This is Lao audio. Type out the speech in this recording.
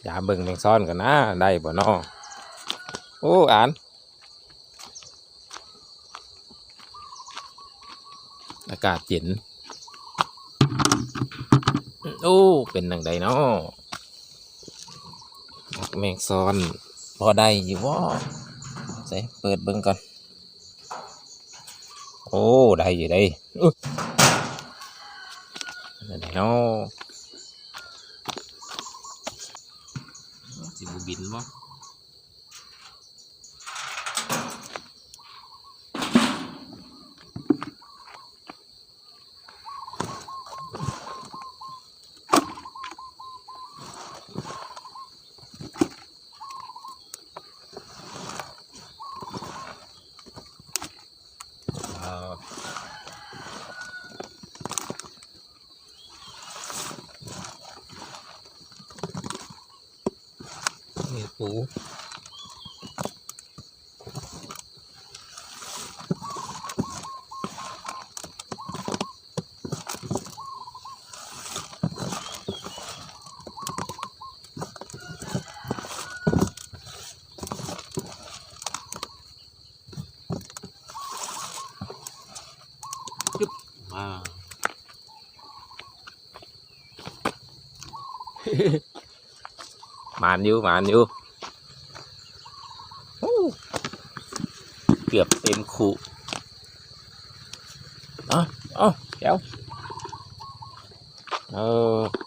ຕາມເບິ່ງແມງຊອນກ່ອນນະ ໄດ້ບໍ່ນໍ? ໂອ້ ອານ ອາກາດເຢັນ. ໂອ້ ເປັນຈັ່ງໃດນໍ? ໝາກແມງຊອນ ພໍໄດ້ຢູ່ບໍ່? ໃສ ເປີດເບິ່ງກ່ອນ. ໂອ້ ໄດ້ຢູ່ເດ້. ອຶ ໄດ້ເນາະ. ຊິບໍ່ບິນບໍ່? ນີ້ປູ. ໝານຢູ່ ໝານຢູ່. ໂອ້ ເກືອບເຕັມຄຸ. ເອົາ ເອົາ ແກ້ວ ເອີ.